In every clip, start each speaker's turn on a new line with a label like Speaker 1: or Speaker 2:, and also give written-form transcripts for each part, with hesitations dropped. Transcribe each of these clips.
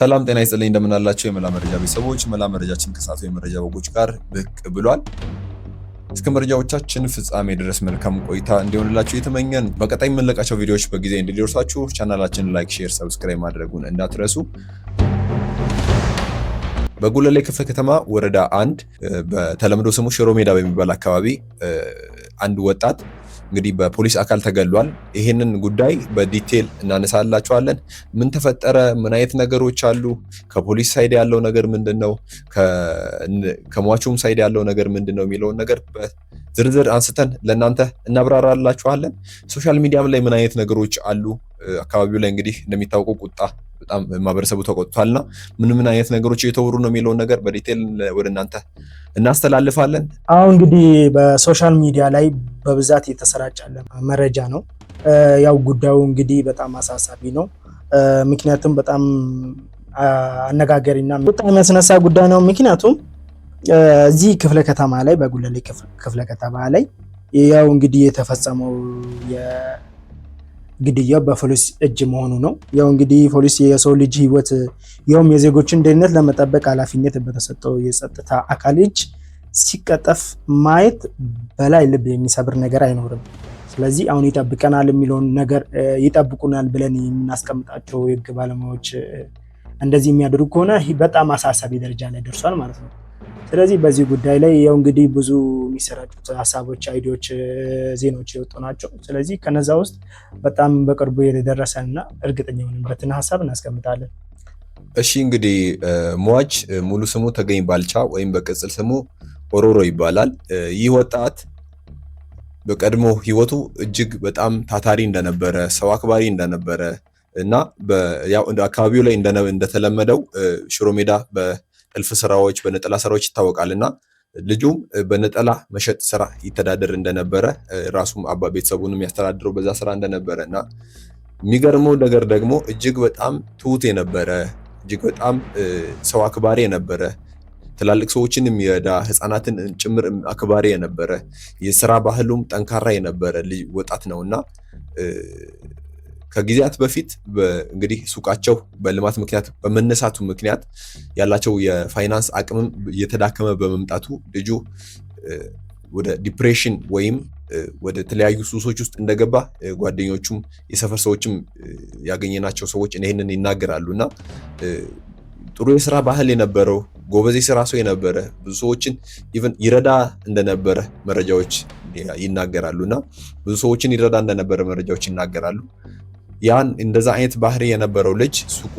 Speaker 1: ሰላም ጤና ይስጥልኝ፣ እንደምናላቸው የመላ መረጃ ቤተሰቦች፣ መላ መረጃችን ከሰዓቱ የመረጃ ወጎች ጋር ብቅ ብሏል። እስከ መረጃዎቻችን ፍጻሜ ድረስ መልካም ቆይታ እንዲሆንላችሁ የተመኘን፣ በቀጣይ የምንለቃቸው ቪዲዮዎች በጊዜ እንዲደርሳችሁ ቻናላችንን like፣ share፣ subscribe ማድረጉን እንዳትረሱ። በጉለሌ ክፍለ ከተማ ወረዳ 1 በተለምዶ ስሙ ሽሮ ሜዳ በሚባል አካባቢ አንድ ወጣት እንግዲህ በፖሊስ አካል ተገሏል። ይህንን ጉዳይ በ detail እናነሳላችኋለን። ምን ተፈጠረ? ምን አይነት ነገሮች አሉ? ከፖሊስ side ያለው ነገር ምንድን ነው? ከሟቹም side ያለው ነገር ምንድን ነው የሚለውን ነገር በዝርዝር አንስተን ለእናንተ እናብራራላችኋለን። Social media ም ላይ ምን አይነት ነገሮች አሉ? አካባቢው ላይ እንግዲህ እንደሚታወቀው ቁጣ በጣም ማህበረሰቡ ተቆጥቷልና ምን ምን አይነት ነገሮች እየተወሩ ነው የሚለውን ነገር በ detail ወደ እናንተ እናስተላልፋለን።
Speaker 2: አሁን እንግዲህ በ social media ላይ በብዛት የተሰራጨ ያለ መረጃ ነው። ያው ጉዳዩ እንግዲህ በጣም አሳሳቢ ነው። ምክንያቱም በጣም አነጋጋሪና በጣም የሚያስነሳ ጉዳይ ነው። ምክንያቱም እዚህ ክፍለ ከተማ ላይ፣ በጉለሌ ክፍለ ከተማ ላይ ያው እንግዲህ የተፈጸመው ግድያው በፖሊስ እጅ መሆኑ ነው። ያው እንግዲህ ፖሊስ የሰው ልጅ ሕይወት ያውም የዜጎችን ደህንነት ለመጠበቅ ኃላፊነት በተሰጠው የጸጥታ አካል እጅ ሲቀጠፍ ማየት በላይ ልብ የሚሰብር ነገር አይኖርም። ስለዚህ አሁን ይጠብቀናል የሚለውን ነገር፣ ይጠብቁናል ብለን የምናስቀምጣቸው የህግ ባለሙያዎች እንደዚህ የሚያደርጉ ከሆነ በጣም አሳሳቢ ደረጃ ላይ ደርሷል ማለት ነው። ስለዚህ በዚህ ጉዳይ ላይ ያው እንግዲህ ብዙ የሚሰራጩት ሀሳቦች፣ idea ዎች፣ ዜናዎች የወጡ ናቸው። ስለዚህ ከነዛ ውስጥ በጣም በቅርቡ የደረሰንና እርግጠኛ የሆንበትን ሀሳብ እናስቀምጣለን።
Speaker 1: እሺ፣ እንግዲህ ሟች ሙሉ ስሙ ተገኝ ባልቻ ወይም በቅጽል ስሙ ኦሮሮ ይባላል። ይህ ወጣት በቀድሞ ህይወቱ እጅግ በጣም ታታሪ እንደነበረ፣ ሰው አክባሪ እንደነበረ እና አካባቢው ላይ እንደተለመደው ሽሮ ሜዳ በጥልፍ ስራዎች፣ በነጠላ ስራዎች ይታወቃል እና ልጁም በነጠላ መሸጥ ስራ ይተዳደር እንደነበረ፣ ራሱም አባ ቤተሰቡን የሚያስተዳድረው በዛ ስራ እንደነበረ እና የሚገርመው ነገር ደግሞ እጅግ በጣም ትሁት የነበረ፣ እጅግ በጣም ሰው አክባሪ የነበረ፣ ትላልቅ ሰዎችን የሚረዳ፣ ህፃናትን ጭምር አክባሪ የነበረ፣ የስራ ባህሉም ጠንካራ የነበረ ልጅ ወጣት ነውና ከጊዜያት በፊት እንግዲህ ሱቃቸው በልማት ምክንያት በመነሳቱ ምክንያት ያላቸው የፋይናንስ አቅምም እየተዳከመ በመምጣቱ ልጁ ወደ depression ወይም ወደ ተለያዩ ሱሶች ውስጥ እንደገባ ጓደኞቹም የሰፈር ሰዎችም ያገኘናቸው ሰዎች ይህንን ይናገራሉ። እና ጥሩ የስራ ባህል የነበረው፣ ጎበዝ የስራ ሰው የነበረ፣ ብዙ ሰዎችን even ይረዳ እንደነበረ መረጃዎች ይናገራሉ። እና ብዙ ሰዎችን ይረዳ እንደነበረ መረጃዎች ይናገራሉ። ያን እንደዛ አይነት ባህሪ የነበረው ልጅ ሱቅ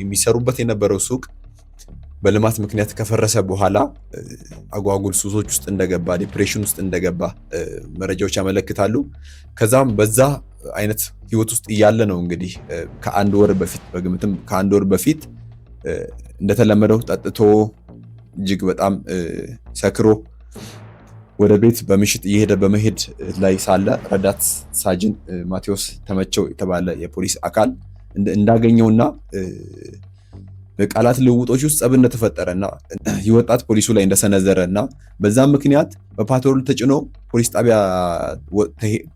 Speaker 1: የሚሰሩበት የነበረው ሱቅ በልማት ምክንያት ከፈረሰ በኋላ አጓጉል ሱሶች ውስጥ እንደገባ፣ depression ውስጥ እንደገባ መረጃዎች ያመለክታሉ። ከዛም በዛ አይነት ህይወት ውስጥ እያለ ነው እንግዲህ ከአንድ ወር በፊት፣ በግምትም ከአንድ ወር በፊት እንደተለመደው ጠጥቶ እጅግ በጣም ሰክሮ ወደ ቤት በምሽት እየሄደ በመሄድ ላይ ሳለ ረዳት ሳጅን ማቴዎስ ተመቸው የተባለ የፖሊስ አካል እንዳገኘውና በቃላት ልውውጦች ውስጥ ጸብ እንደተፈጠረና ይህ ወጣት ፖሊሱ ላይ እንደሰነዘረ እና በዛም ምክንያት በፓትሮል ተጭኖ ፖሊስ ጣቢያ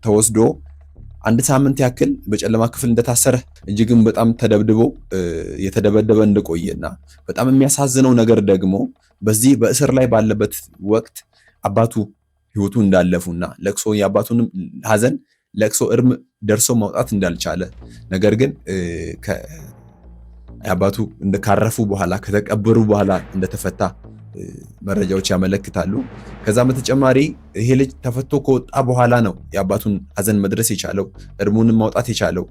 Speaker 1: ተወስዶ አንድ ሳምንት ያክል በጨለማ ክፍል እንደታሰረ፣ እጅግም በጣም ተደብድቦ የተደበደበ እንደቆየና በጣም የሚያሳዝነው ነገር ደግሞ በዚህ በእስር ላይ ባለበት ወቅት አባቱ ህይወቱ እንዳለፉና ለቅሶ የአባቱንም ሀዘን ለቅሶ እርም ደርሶ ማውጣት እንዳልቻለ፣ ነገር ግን አባቱ ካረፉ በኋላ፣ ከተቀበሩ በኋላ እንደተፈታ መረጃዎች ያመለክታሉ። ከዛም በተጨማሪ ይሄ ልጅ ተፈቶ ከወጣ በኋላ ነው የአባቱን ሀዘን መድረስ የቻለው፣ እርሙንም ማውጣት የቻለው፣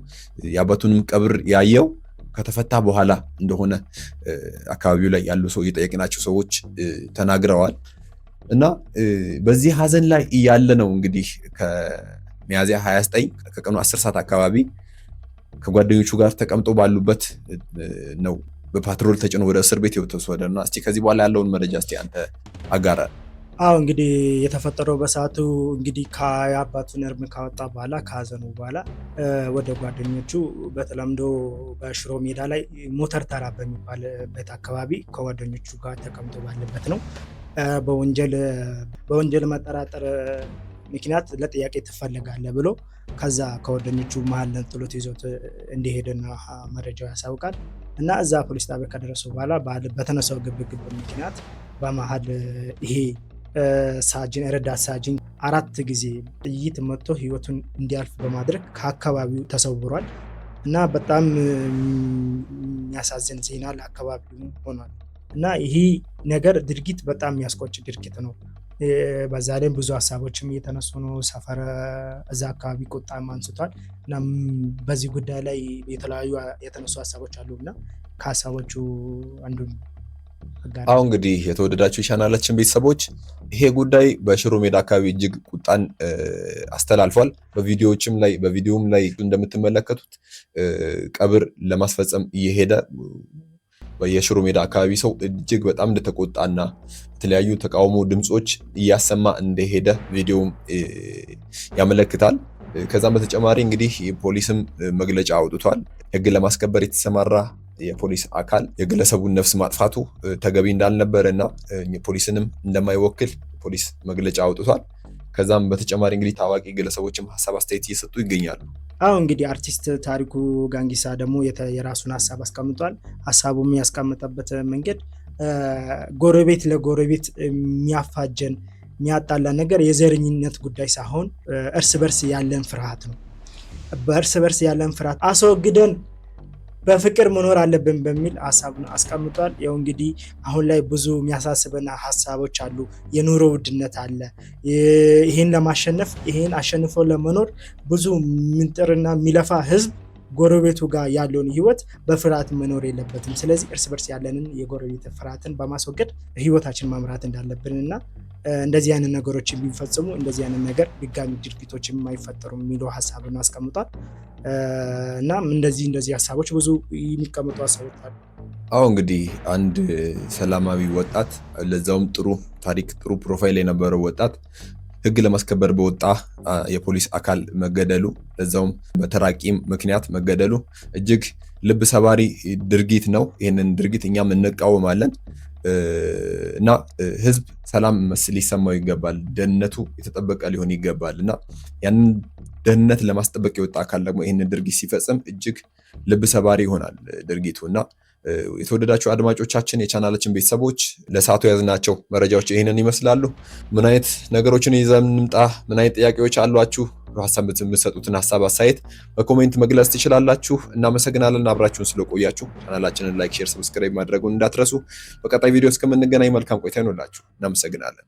Speaker 1: የአባቱንም ቀብር ያየው ከተፈታ በኋላ እንደሆነ አካባቢው ላይ ያሉ ሰው የጠየቅናቸው ሰዎች ተናግረዋል። እና በዚህ ሀዘን ላይ እያለ ነው እንግዲህ ከሚያዝያ 29 ከቀኑ 10 ሰዓት አካባቢ ከጓደኞቹ ጋር ተቀምጦ ባሉበት ነው በፓትሮል ተጭኖ ወደ እስር ቤት የተወሰደ። እና እስቲ ከዚህ በኋላ ያለውን መረጃ እስቲ አንተ አጋራ።
Speaker 2: አዎ፣ እንግዲህ የተፈጠረው በሰዓቱ እንግዲህ የአባቱን እርም ካወጣ በኋላ፣ ከሀዘኑ በኋላ ወደ ጓደኞቹ በተለምዶ በሽሮ ሜዳ ላይ ሞተር ተራ በሚባልበት አካባቢ ከጓደኞቹ ጋር ተቀምጦ ባለበት ነው በወንጀል መጠራጠር ምክንያት ለጥያቄ ትፈለጋለህ ብሎ ከዛ ከጓደኞቹ መሀል ነጥሎት ይዞት እንደሄደና መረጃው ያሳውቃል። እና እዛ ፖሊስ ጣቢያ ከደረሱ በኋላ በተነሳው ግብግብ ምክንያት በመሀል ይሄ ሳጅን ረዳት ሳጅን 4 ጊዜ ጥይት መጥቶ ህይወቱን እንዲያልፍ በማድረግ ከአካባቢው ተሰውሯል። እና በጣም የሚያሳዝን ዜና ለአካባቢው ሆኗል። እና ይሄ ነገር ድርጊት በጣም የሚያስቆጭ ድርጊት ነው። በዛ ላይም ብዙ ሀሳቦችም እየተነሱ ነው። ሰፈር እዛ አካባቢ ቁጣም አንስቷል። እና በዚህ ጉዳይ ላይ የተለያዩ የተነሱ ሀሳቦች አሉ እና ከሀሳቦቹ አንዱ
Speaker 1: አሁን እንግዲህ የተወደዳችሁ የቻናላችን ቤተሰቦች ይሄ ጉዳይ በሽሮ ሜዳ አካባቢ እጅግ ቁጣን አስተላልፏል። በቪዲዮዎችም ላይ በቪዲዮም ላይ እንደምትመለከቱት ቀብር ለማስፈጸም እየሄደ የሽሮ ሜዳ አካባቢ ሰው እጅግ በጣም እንደተቆጣና የተለያዩ ተቃውሞ ድምጾች እያሰማ እንደሄደ ቪዲዮም ያመለክታል። ከዛም በተጨማሪ እንግዲህ ፖሊስም መግለጫ አውጥቷል። ሕግ ለማስከበር የተሰማራ የፖሊስ አካል የግለሰቡን ነፍስ ማጥፋቱ ተገቢ እንዳልነበረ እና ፖሊስንም እንደማይወክል ፖሊስ መግለጫ አውጥቷል። ከዛም በተጨማሪ እንግዲህ ታዋቂ ግለሰቦችም ሀሳብ አስተያየት እየሰጡ ይገኛሉ።
Speaker 2: አዎ እንግዲህ አርቲስት ታሪኩ ጋንጊሳ ደግሞ የራሱን ሀሳብ አስቀምጧል። ሀሳቡ የሚያስቀምጠበት መንገድ ጎረቤት ለጎረቤት የሚያፋጀን የሚያጣላ ነገር የዘረኝነት ጉዳይ ሳይሆን እርስ በርስ ያለን ፍርሃት ነው። በእርስ በርስ ያለን ፍርሃት አስወግደን በፍቅር መኖር አለብን በሚል ሀሳቡን አስቀምጧል። ያው እንግዲህ አሁን ላይ ብዙ የሚያሳስበን ሀሳቦች አሉ። የኑሮ ውድነት አለ። ይሄን ለማሸነፍ ይሄን አሸንፎ ለመኖር ብዙ ምንጥርና የሚለፋ ህዝብ ጎረቤቱ ጋር ያለውን ህይወት በፍርሃት መኖር የለበትም። ስለዚህ እርስ በርስ ያለንን የጎረቤት ፍርሃትን በማስወገድ ህይወታችን መምራት እንዳለብን እና እንደዚህ አይነት ነገሮች ቢፈጽሙ እንደዚህ አይነት ነገር ድጋሚ ድርጊቶች የማይፈጠሩ የሚለው ሀሳብን አስቀምጧል። እና እንደዚህ ሀሳቦች ብዙ የሚቀመጡ ሀሳቦች አሉ።
Speaker 1: አዎ እንግዲህ አንድ ሰላማዊ ወጣት ለዛውም ጥሩ ታሪክ ጥሩ profile የነበረው ወጣት ህግ ለማስከበር በወጣ የፖሊስ አካል መገደሉ ለዛውም በተራ ቂም ምክንያት መገደሉ እጅግ ልብ ሰባሪ ድርጊት ነው። ይህንን ድርጊት እኛም እንቃወማለን እና ህዝብ ሰላም ሊሰማው ይገባል። ደህንነቱ የተጠበቀ ሊሆን ይገባል እና ያንን ደህንነት ለማስጠበቅ የወጣ አካል ደግሞ ይህንን ድርጊት ሲፈጽም እጅግ ልብ ሰባሪ ይሆናል ድርጊቱ እና የተወደዳችሁ አድማጮቻችን የቻናላችን ቤተሰቦች ለሰዓቱ የያዝናቸው መረጃዎች ይህንን ይመስላሉ። ምን አይነት ነገሮችን ይዘን እንምጣ? ምን አይነት ጥያቄዎች አሏችሁ? ሀሳብ የምትሰጡትን ሀሳብ አስተያየት በ comment መግለጽ ትችላላችሁ። እናመሰግናለን አብራችሁን ስለቆያችሁ። ቻናላችንን like፣ share፣ subscribe ማድረጉን እንዳትረሱ። በቀጣይ ቪዲዮ እስከምንገናኝ መልካም ቆይታ ይሁንላችሁ። እናመሰግናለን።